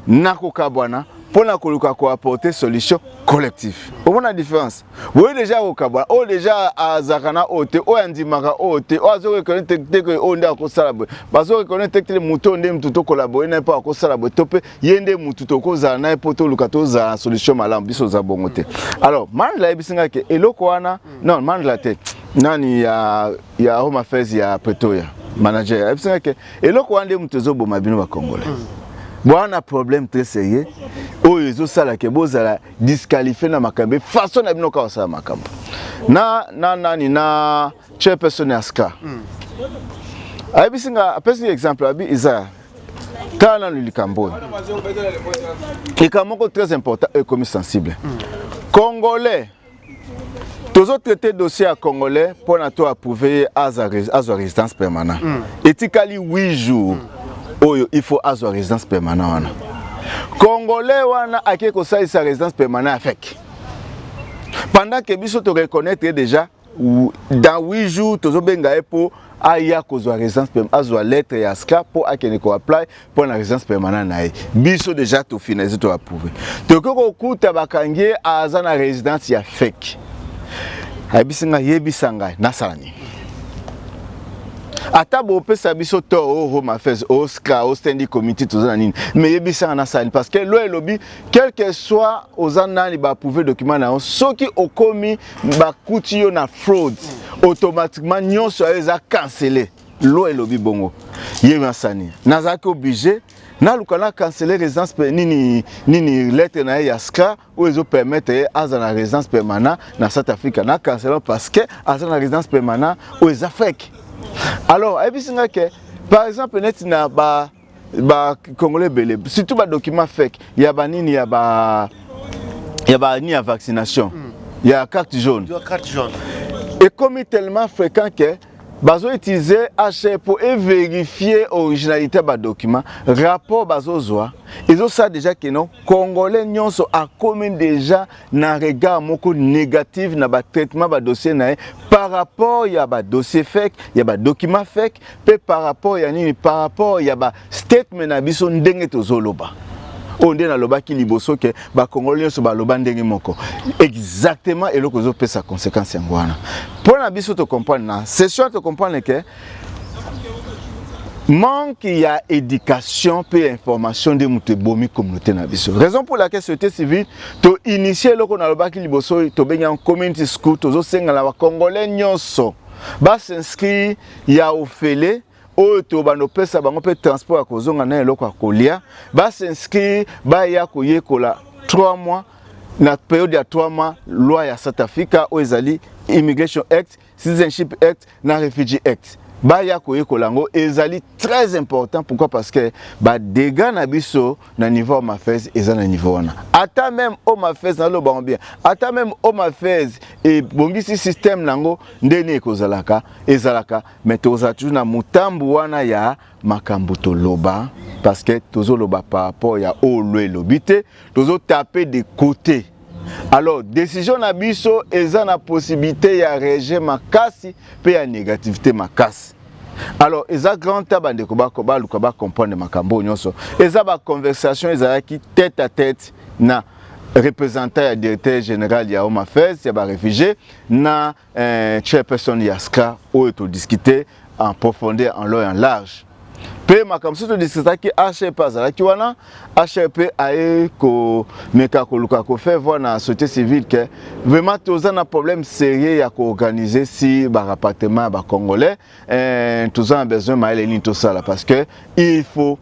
na kokabwana mpona koluka koapporter solution collective. Omona différence boye? Déjà kokabwana oyo, déjà azalaka na oyo te, oyo andimaka oyo te, oyo azoreconnaître te ke oyo nde akosala boye, bazoreconnaître te motu oyo nde mutu tocollaborer na ye mpo akosala boye, to mpe ye nde mutu tokozala na ye mpo toluka tozala na solution malamu. Biso oza bongo te. Alors Mandla ayebisi ngai ke eloko wana, non, Mandla te, nani ya Home Affairs ya Pretoria, manager, ayebisi ngai ke eloko wana nde mutu ezoboma bino bacongolais. Bwana problème très sérieux oyo ezosala ke bozala disqualifié na makambo, façon na bino kaka kosala makambo na nani, na chairperson ya SCRA. Ayebisi nga, apesi exemple, abi eza tala nanu likambo oyo, likambo moko très important ekomi sensible. Congolais, tozotraiter dossier ya Congolais mpona to approuver ye azwa résidence permanent. Etikali 8 jours oyo il faut azwa résidence permanent wana. Congolais wana ake kosalisa résidence permanent avec, pendant que biso toreconnaître déjà dans 8 jours, tozobenga ye mpo aya kozwa résidence, azwa lettre ya SCRA mpo akende koapply mpo na résidence permanent na ye. Biso déjà tofinaliser, toapprouver, tokoki kokuta bakangi ye, aza na résidence ya fake. Ayebisi ngai, yebisa ngai nasala nini? Ata bopesa biso to o Home Affairs, o SCRA, o standing committee, toza na nini, mais yebisanga nasala nini? Parce que loi elobi, quel que soit oza nani, baapprouver document na yo, soki okomi bakuti yo na fraude, automatiquement nyonso ayo eza cancellé. Loi elobi bongo. Ye masani, nazalaki obligé naluka na canceller résidence nini nini, lettre na ye ya SCRA oyo ezopermettre ye aza na résidence permanent na South Africa. Na canceller parce que aza na résidence permanent oyo eza fake. Alors ayebisi nga ke par exemple neti na ba bacongolais ebele, surtout badocument fake ya banini, ya banini, ya vaccination, ya carte jaune. Carte jaune. Ekomi tellement fréquent ke bazoutiliser HR pour vérifier originalité ya badocument. Rapport bazozwa ezosala déjà ke non, Congolais nyonso akomi déjà na regard moko négative na batraitement badossier na ye par rapport ya badossier fake, ya badocument fake, mpe par rapport ya nini, par rapport ya bastatement na biso ndenge tozoloba. Oyo nde nalobaki liboso ke bakongoli nyonso baloba ndenge moko exactement. Eloko ezopesa conséquence yango wana. Mpo na biso tocomprendre na session, tocomprendre ke manque ya éducation mpe ya information nde moto ebomi communauté na biso, raison pour laquelle société civile toinitier eloko nalobaki liboso, tobengi yango community school. Tozosengela bacongolais nyonso bas'inscrire ya ofele, oyo tobanda opesa bango mpe transport ya kozonga na eloko ya kolia. Bas'inscrire, baya koyekola 3 mois. Na période ya 3 mois, loi ya South Africa oyo ezali Immigration Act, Citizenship Act na Refugee Act, baya koyekola yango. Ezali très important. Pourquoi? Parce que badégâts na biso na niveau Home Affairs eza na niveau wana. Ata même Home Affairs, naloba yango bien, ata même Home Affairs ebongisi système nango ndeni ekozalaka, ezalaka, mais tozala toujours na motambu wana ya makambo toloba, parce que tozoloba par rapport ya oyo loi elobi te, tozotaper de côté. Alors décision na biso eza na possibilité ya rejet makasi mpe ya négativité makasi. Alors eza grand ta bandeko baluka bacomprendre makambo oyo nyonso. Eza baconversation ezalaki tête à tête na représentant ya directeur général ya Home Affairs ya baréfugiés na chairperson ya SCRA, oyo todiscute en profondeur, en long et en large. Mpe makambo mosusu todiskutaki, HRP azalaki wana. HRP aye komeka koluka kofaire voir na société civile que vraiment toza na problème sérieux ya koorganiser si barapatriement ya bacongolais. Toza na besoin mayele nini tosala, parce que il faut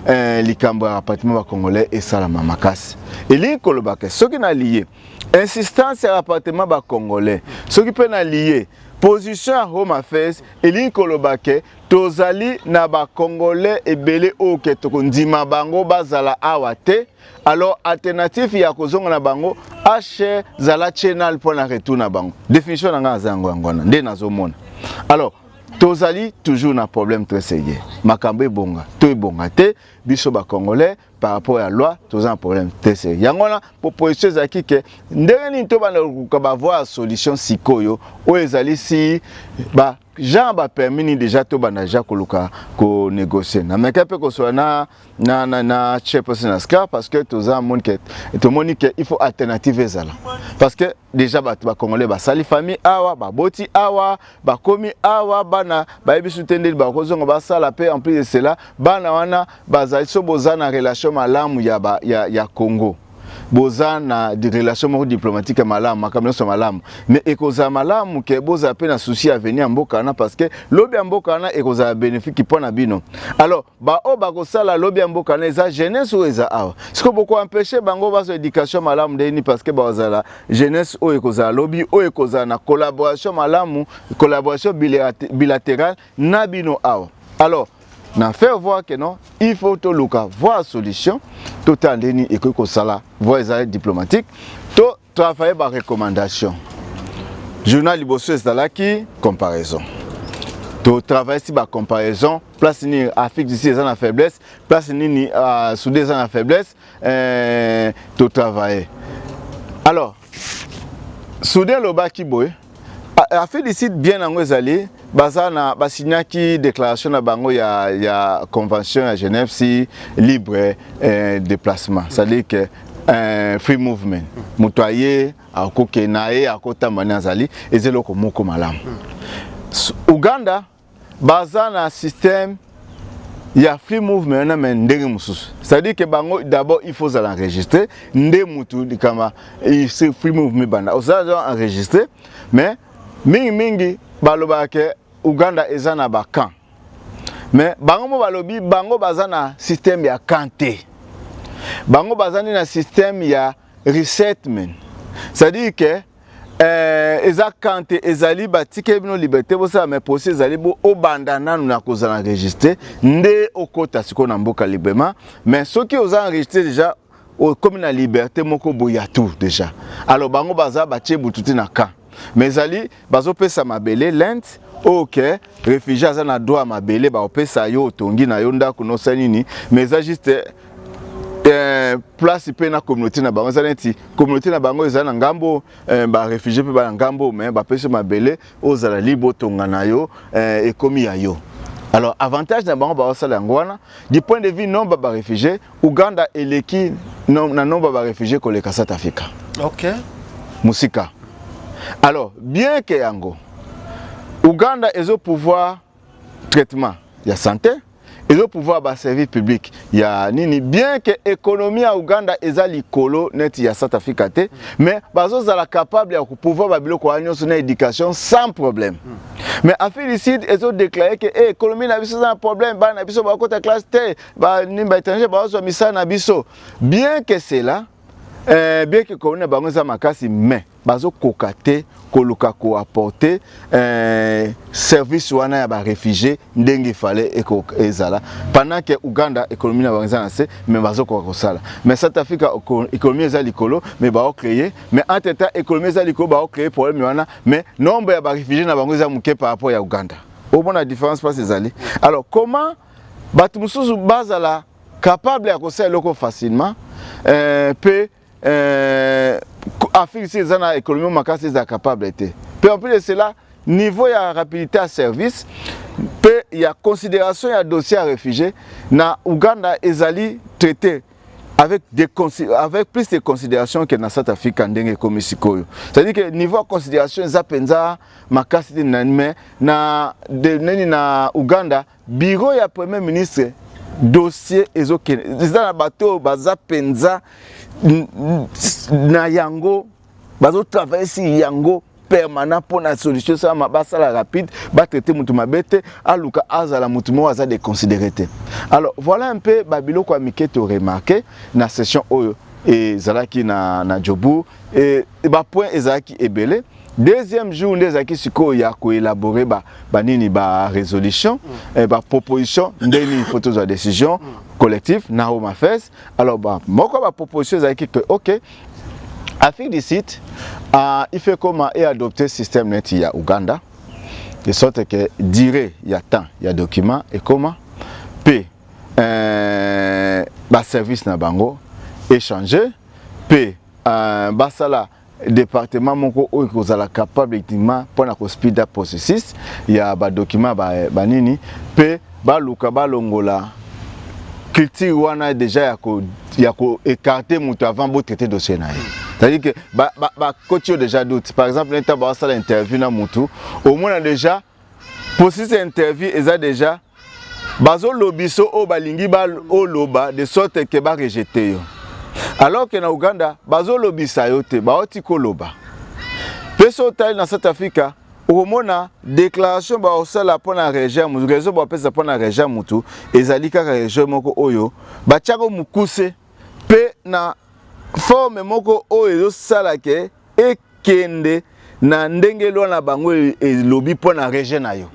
likambo ya rapatriement bacongolais esalama makasi. Elingi koloba ke soki na lié insistance ya rapatriement bacongolais, soki mpe na lié position ya Home Affairs, elingi koloba ke tozali na bacongolais ebele oyo ke tokondima bango bazala awa te. Alors alternative ya kozonga na bango, h zala chenal mpo na retour na bango. Définition na ngai aza yango, yango wana nde nazomona. Alors tozali toujours na problème très sérieux. Makambo ebonga to ebonga te, biso bacongolais, par rapport ya loi, toza na problème très sérieux. Yango wana proposition ezalaki ke ndenge nini tobanda koluka bavoie ya solution sikoyo, oyo ezali si ba genre bapermis nini déjà, tobanda déjà koluka konégocier. Nameka mpe kosola na chairperson na SCAR, parce que toza moni ke tomoni ke il faut alternative ezala, parce que déjà bato bacongolais basali famille awa, baboti awa, bakomi awa, bana bayebi su te ndeni bakozonga basala. Mpe en plus de cela, bana wana bazali so boza na relation malamu ya Congo, boza na relation moko diplomatique ya malamu, makambo nyonso malamu, mais ekozala malamu ke bozala mpe na souci ya avenir ya mboka wana, parce que lobi ya mboka wana ekozala bénéfique mpo na bino. Alors baoyo bakosala lobi ya mboka wana eza jeunesse oyo eza awa. Sikoyo bokoempêcher bango bazwa éducation malamu ndeni? Parce que bazala jeunesse oyo ekozala lobi, oyo ekozala na collaboration malamu, collaboration bilatérale na bino awa. Alors na faire voir que non, il faut toluka voir solution, totala ndeni ekoki kosala voie ezali diplomatique, to travailler barecommandation. Journal liboso ezalaki comparaison. Totravaille si bacomparaison, place nini Afrique du Sud eza na faiblesse, place nini Soudan eza na faiblesse. Totravaille. Alors Soudan elobaki boye, Afrique du Sud bien yango ezali baza na basignaki déclaration na bango ya convention ya Genève si libre déplacement, c'est-à-dire que free movement, moto aye akokende na ye, akotamba nde azali, eza eloko moko malamu. Uganda baza na système ya free movement wana, me ndenge mosusu, c'est-à-dire que bango d'abord il faut ozala enregistré nde mutu likama free movement banda ozala enregistré. Mais mingimingi balobaka ke Uganda eza na bacamp, mais bango mo balobi bango baza na système ya camp te, bango baza nde na système ya resettlement, c'est-à-dire que eza camp te, ezali batikeli bino liberté bosala, mais procès ezali bo obanda nanu na kozala enregistré nde okota sikoyo na mboka librement. Mais soki oza enregistré déjà, okomi na liberté moko boye ya tout déjà. Alors bango baza batie butu te na camp, mais ezali bazopesa mabele, land oyo ke réfugié aza na droit ya mabele, bakopesa yo, otongi na yo ndako, nosala nini, mais eza juste place mpe na communauté na bango. Eza neti communauté na bango eza na ngambo, baréfugié mpe bana ngambo, mais bapesi mabele, ozala libre, otonga na yo, ekomi ya yo. Alors avantage na bango baosala yango wana. Du point de vue nombre ya baréfugié, Uganda eleki na nombre ya baréfugié koleka South Africa. Mosika. Alors bien que yango Uganda ezopouvoir traitement ya santé, ezopouvoir baservice public ya nini, bien que économie ya Uganda eza likolo neti ya South Africa te, mais bazozala capable ya kopouvoir babiloko wana nyonso na éducation sans problème. Mais Afrique du Sud ezodéclare ke eh, économie na biso eza na problème, bana na biso bakota classe te, nini, baétranger bazozwa misala na biso. Bien que cela, bien que économie na bango eza makasi, mais bazokoka te koluka koapporter service wana ya baréfugié ndenge efale ezala, pendant que Uganda économie na bango eza na se, mais bazokoka kosala. Mais South Africa économie eza likolo, mais baocréer, mais entre temps économie eza likolo, baocréer problème wana, mais nombre ya baréfugié na bango eza moke par rapport ya Uganda. Omona différence place ezali. Alors comment bato mosusu bazala capable ya kosala eloko facilement, mpe Afrique si eza na économie makasi eza capable te? Mpe en plus de cela, niveau ya rapidité ya service mpe ya considération ya dossier ya réfugié na Uganda ezali traité avec plus de considération que na South Africa ndenge ekomi sikoyo. C'est-à-dire que niveau ya considération eza mpenza makasi te na, mais na de, nini, na Uganda, bureau ya premier ministre, dossier ezokende, eza na bato oyo baza mpenza na yango, bazotravaille si yango permanent mpona solution esalama, basala rapide, batraite motu mabe te, aluka azala motu moko aza déconsidéré te. Alors voilà un peu babiloko ya mike toremarquer na session oyo ezalaki na Joburg. E, bapoint ezalaki ebele. Deuxième jour nde ezalaki sikoyo ya koélaborer banini, barésolution, baproposition, nde nini faut tozwa décision collective na Home Affairs. Alors moko baproposition ezalaki ke ok, Afrique du Sud, il fait comment et adopter système neti ya Uganda, de sorte que durée ya temps ya document et comment pe ba service na bango échanger pe basala département moko oyo kozala capable effectivement mpona kospeed up processus ya badocument banini, mpe baluka balongola culture wana déjà ya koécarter moto avant botraiter dossier na ye. C'est-à-dire que bakoti oyo déjà doute. Par exemple, neta basala interview na motu, omona déjà processus ya interview eza déjà bazolobi so oyo balingi oloba, de sorte ke barejeter yo, alors que na Uganda bazolobisa yo te, baoti koloba. Mpe so otali na South Africa, okomona déclaration baosala mpona rejet ya mutu, raison bapesa mpona rejet ya mutu ezali kaka rejet moko oyo batiako mokuse mpe na forme moko oyo ezosala ke ekende na ndenge loi na bango elobi mpo na rejet na yo.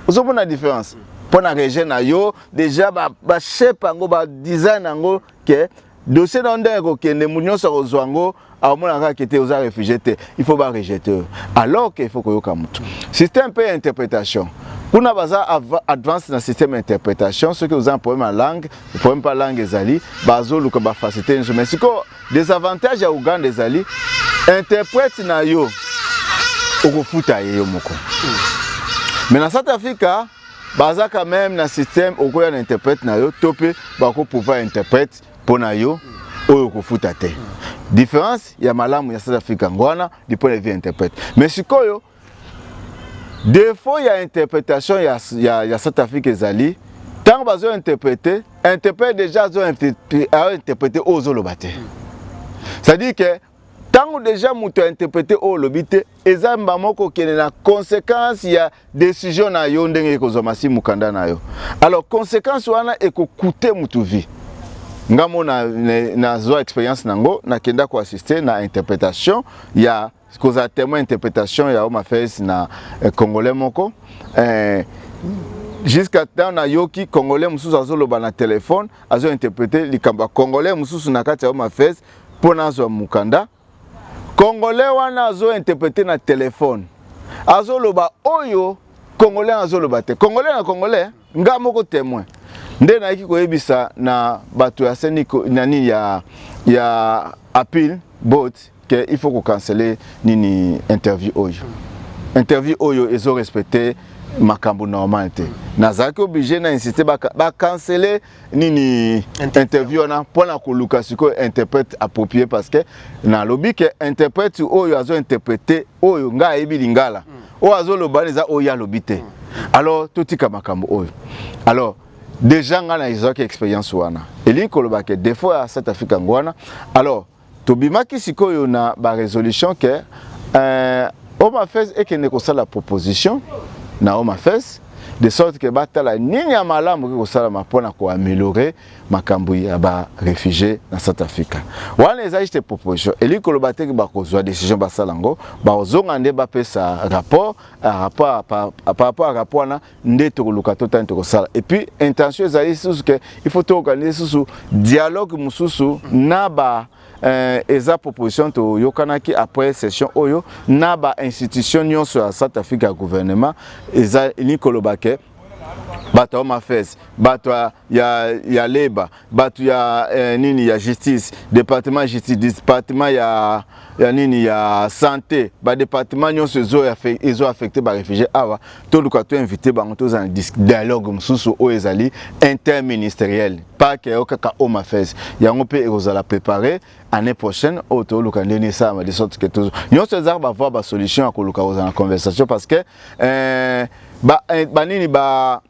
Ozomona différence? Mpo na rejet na yo, déjà bashape yango, badesign yango ke dossier na yo ndenge ekokende, motu nyonso akozwa yango, akomona kaka ke te, oza réfugié te, il faut barejeter oyo, alors ke il faut koyoka motu. Système mpe ya interprétation kuna, baza advance na système ya interprétation. Soki oza na problème ya langue, problème mpa langue ezali, bazoluka bafacilité nyonso. Mais sikoyo désavantage ya Uganda ezali interprète na yo okofuta ye yo moko. Mais na South Africa baza quand même na système, okoya na interprète na yo to mpe bakopouvoir interprète mpo na yo oyo okofuta te. Différence ya malamu ya South Africa ngo wana du point de vue interprète. Mais sikoyo défaut ya interprétation ya South Africa ezali ntango bazointerpréter, interprète déjà azointerpréter oyo ozoloba te. C'est-à-dire que ntango déjà moto ainterpréter oyo olobi te, eza mba moko okende na conséquence ya décision na yo ndenge ekozwa masi mokanda na yo. Alors conséquence wana ekokute motu vie. Nga mo nazwa expérience nango, nakenda koassister na interprétation ya kozala témoin interprétation ya Home Affairs na congolais moko, jusqu'à temps nayoki congolais mosusu azoloba na telefone, azointerpréter likambo ya congolais mosusu na kati ya Home Affairs mpo nazwa mokanda. Congolais wana azointerpréter na telefone, azoloba oyo congolais azoloba te, congolais na congolais. Nga moko témoin nde nayaki koyebisa na bato ya seni nani ya appeal board ke il faut kocanceler nini, interview oyo. Interview oyo ezorespecter makambo normal te. Nazalaki obligé na insiste bacancele nini, interview wana, mpona koluka sikoyo interprète approprié, parce que nalobi ke interprète oyo azointerpréter oyo ngai ayebi lingala, oyo azoloba wana eza oyo alobi te. Alors totika makambo oyo. Alors déjà ngai nazwaki expérience wana, elingi koloba ke défaut ya South Africa yango wana. Alors tobimaki sikoyo na barésolution ke Home Affairs ekende kosala proposition na Home Affairs, de sorte ke batala nini ya malamu okoki kosalama mpona koaméliorer makambo ya baréfugié na South Africa. Wana eza juste proposition, elingi koloba te ke bakozwa décision basala yango. Bakozonga nde bapesa rapport par rapport à rapport wana nde tokoluka totani tokosala. Et puis intention ezali lisusu ke il faut toorganiser lisusu dialogue mosusu na ba eza proposition toyokanaki après session oyo na bainstitution nyonso ya South Africa ya gouvernement. Eza elingi koloba ke Bato ya Home Affairs, bato ya labour, bato ya nini, ya justice, département ya justice, département ya nini, ya santé, badépartement nyonso ezo affecte baréfugiés awa. Toluka toinvite bango, tozala na dialogue mosusu oyo ezali interministériel, pas ke yo kaka Home Affairs. Yango mpe ekozala préparé année prochaine oyo. Toluka ndenge esalama de sorte que tozo nyonso ezalaka bavoir basolution ya koluka kozala na conversation, parce que banini ba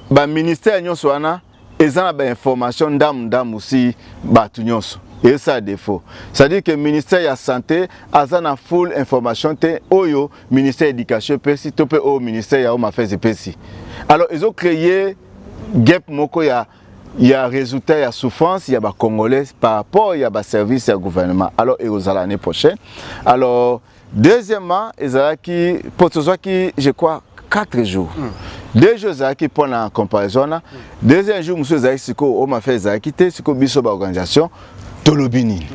baministère nyonso wana eza na bainformation ndamu ndamu. Si bato nyonso ezosala défaut, c'est-à-dire que ministère ya santé aza na full information te oyo ministère ya éducation epesi to mpe oyo ministère ya Home Affairs epesi. Alors ezocréer gap moko ya résultat ya souffrance ya bacongolais par rapport ya baservice ya gouvernement. Alors ekozala année prochaine. Alors deuxièmement, ezalaki mpo tozwaki, je crois, 4 jours. 2 jours ezalaki mpona comparaison wana. Deuxième jour mosusu ezalaki sikoyo Home Affairs ezalaki te. Sikoyo biso baorganisation tolobi nini,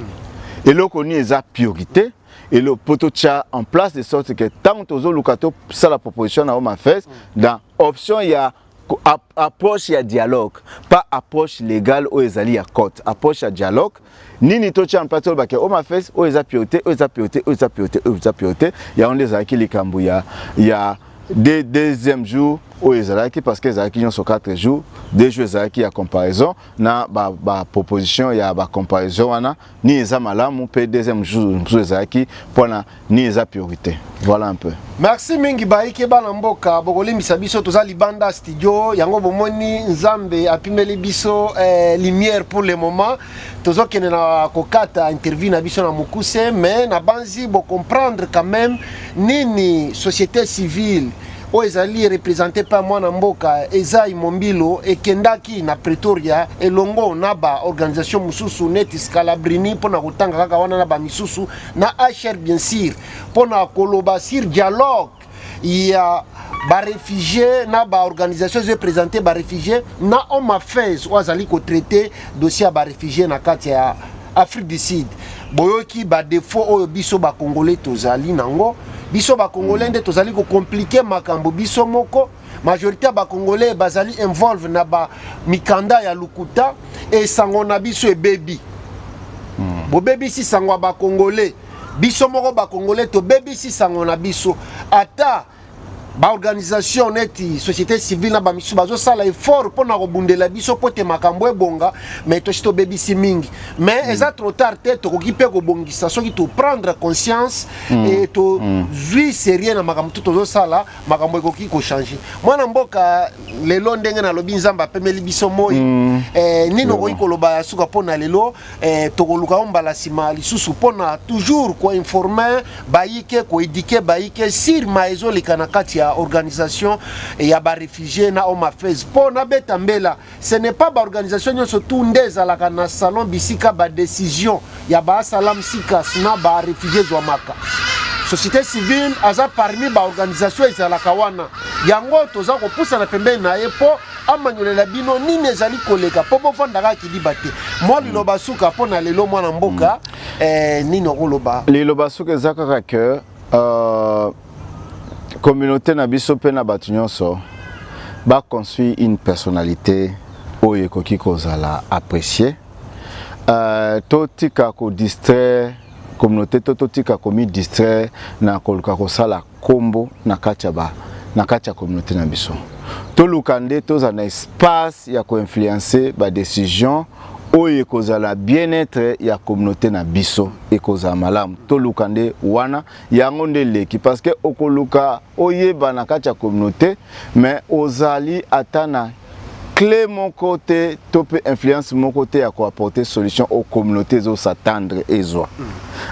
eloko nini eza priorité elo mpo totia en place, de sorte que ntango tozoluka tosala proposition na Home Affairs dans option ya approche ya dialogue, pas approche légale oyo ezali ya cote, approche ya dialogue nini totia en place, tolobake Home Affairs oyo eza priorité, oyo eza priorité, oyo eza priorité, oyo eza priorité. Yango nde ezalaki likambo ya deuxième jour oyo ezalaki, parce que ezalaki nyonso 4 jours. 2 jours ezalaki ya comparaison na baproposition ba ya bacomparaison wana, nini eza malamu, mpe deuxième jour mosusu ezalaki mpona nini eza priorité. Voilà un peu. Merci mingi. Bayike bana mboka, bokolimbisa biso, toza libanda studio. Yango bomoni, Nzambe apimeli biso lumière. Pour le moment tozokende na kokata interview na biso na mokuse, mais nabanzi bocomprendre quand même nini société civile oyo ezali représente pa mwana mboka Ezai Mombilo ekendaki na Pretoria elongo na baorganisation mosusu neti Scalabrini, mpona kotanga kaka wana, na bamisusu na HR bien sûr, mpona koloba sur dialogue ya baréfugiés na baorganisation ezoreprésente baréfugiés na Home Affairs oyo azali kotraite dossier ya baréfugiés na kati ya Afrique du Sud. Boyoki badéfaut oyo biso bacongolais tozali nango. Biso bacongolais nde tozali kocompliquer makambo biso moko. Majorité ya bacongolais bazali involve na bamikanda ya lokuta. Esango na biso ebebi. Bobebisi sango ya bacongolais. Biso moko bacongolais tobebisi sango na biso. Ata baorganisation neti société civile na bamisusu bazosala effort mpona kobundela biso mpo te makambo ebonga, mais tosi tobebisi mingi. Mais eza trop tard te, tokoki mpe kobongisa soki toprendre conscience e tozwi sérieux na makambo to tozosala, makambo ekoki kochange. Mwana mboka, lelo ndenge nalobi, Nzambe apemeli biso moi. Nini okoki koloba ya suka mpona lelo? Tokoluka yo mbala nsima lisusu mpona toujours koinforme bayike, koéduquer bayike sur ma ezoleka na kati ya organisation ya baréfugiés na Home Affairs. Mpo nabeta mbela, ce n'est pas baorganisation nyonso tu nde ezalaka na salon bisika badécision ya baasylum seekers na baréfugiés ezwamaka. Société civile aza parmi baorganisation ezalaka wana. Yango toza kopusana pembeni na ye mpo amanyolela bino nini ezali koleka, mpo bofandaka kiliba te. Mwa liloba suka mpo na lelo, mwana mboka, nini okoloba? Liloba suka eza kaka ke communauté na biso mpe na bato nyonso baconstruire une personnalité oyo ekoki kozala apprécié. Totika kodistraire communauté to totika komidistraire na koluka kosala nkombo na kati ya communauté na biso. Toluka nde tozala na espace ya koinfluence badécision oyo ekozala bien-être ya communauté na biso, ekozala malamu. Toluka nde wana, yango nde eleki, parce que okoluka oyeba na kati ya communauté, mais ozali ata na clé moko te to mpe influence moko te ya koapporter solution au communauté ezosatendre ezwa.